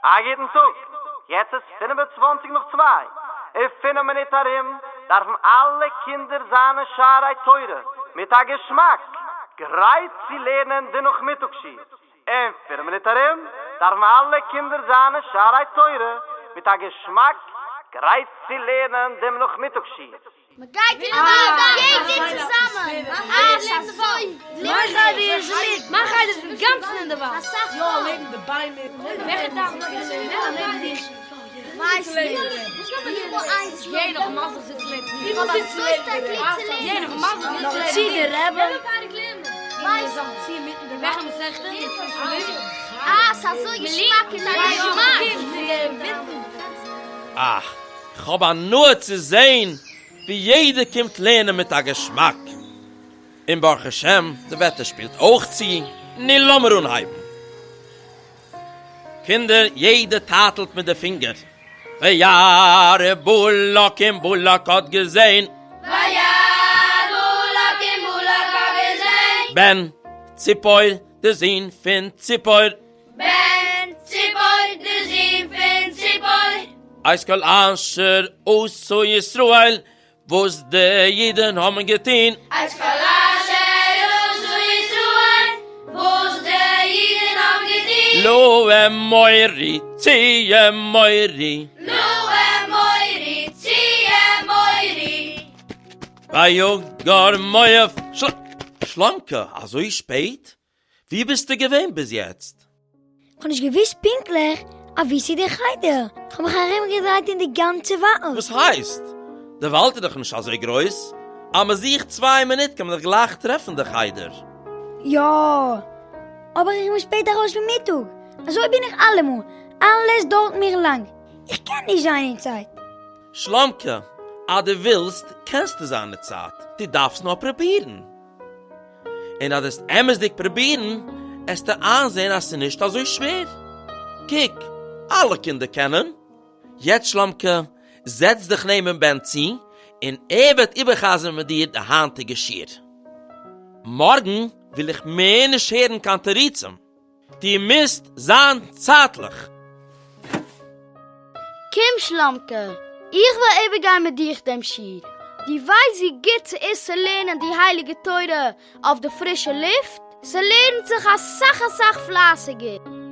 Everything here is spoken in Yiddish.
א גוטן טאג, יעצט איז פינף און צוואנציג נאך צוויי, אין פינף מינוט ארום דארפן אלע קינדער זיין אין שערי תורה מיט א געשמאק, גרייט צו לערנען די נאכמיטאג שיעור. אין פינף מינוט ארום דארפן אלע קינדער זיין אין שערי תורה מיט א געשמאק, גרייט צו לערנען דעם נאכמיטאג שיעור. מ'גייט אין די וואלד יעדער צוזאמען אה ס'אזוי מיין חדר איז מיט. מיין חדר איז אינגאנצן אין די וואלד. אסאך יא לעבן די ביימער. וועלכע דארף נאך לעבן די ווייס נישט איך האב איינס איך האב אזוי שטארק ליב צו לערנען. נאך צו די רבי. ווייס אה ס'אזוי געשמאק איז א געשמאק. אה, כ'האב הנאה צו זעהן ווי יעדער קומט לערנען מיט א געשמאק. און ברוך השם די וועטער שפילט אויך צו, נו לאמיר אנהייבן. קינדער יעדער טייטלט מיט די פינגער. וירא בלק און בלק האט געזעהן. וירא בלק און בלק האט געזעהן. בן ציפור די זון פון ציפור. בן ציפור די זון פון ציפור. את כל אשר עשה ישראל וואס די אידן האבן געטון. את כל אשר עשו ישראל וואס די אידן האבן געטון. לאמורי צו אמורי. לאמורי צו אמורי. ויגר מואב. שלומקע, אזוי שפעט? ווי ביסטו געווען ביז יעצט? כ'האב נישט געוואוסט פונקטליך אוואו ס'איז די חדר, כ'האב מיך ארומגעדרייט אין די גאנצע וואלד. וואס הייסט? די וואלד איז דאך נישט אזוי גרויס, אז מ'זוכט צוויי מינוט קען מען דאך גלייך טרעפן די חדר. יא, אבער איך בין שפעט ארויס פון מיטאג, אזוי בין איך אלעמאל, אלעס דויערט מיר לאנג, איך קען נישט זיין אין צייט. שלומקע, אז דו ווילסט קענסטו זיין אין צייט, דו דארפסט נאר פרובירן. און אז דו וועסט אמת'דיג פרובירן, עסטו איינזען אז ס'איז נישט אזוי שווער. קוק, אלע קינדער קענען. יעצט שלומקע, זעץ דיך נעבן בענצי, און ער וועט איבער'חזר'ן מיט דיר די היינטיגע שיעור. מארגן וויל איך מער נישט הערן קיין תירוצים. דו מוזט זיין צייטליך. קום שלומקע, איך וועל איבערגיין מיט דיך דעם שיעור. דו ווייסט ווי גוט ס'איז צו לערנען די הייליגע תורה אויף די פרישע לופט? ס'לערנט זיך אסאך אסאך פלייסיגער.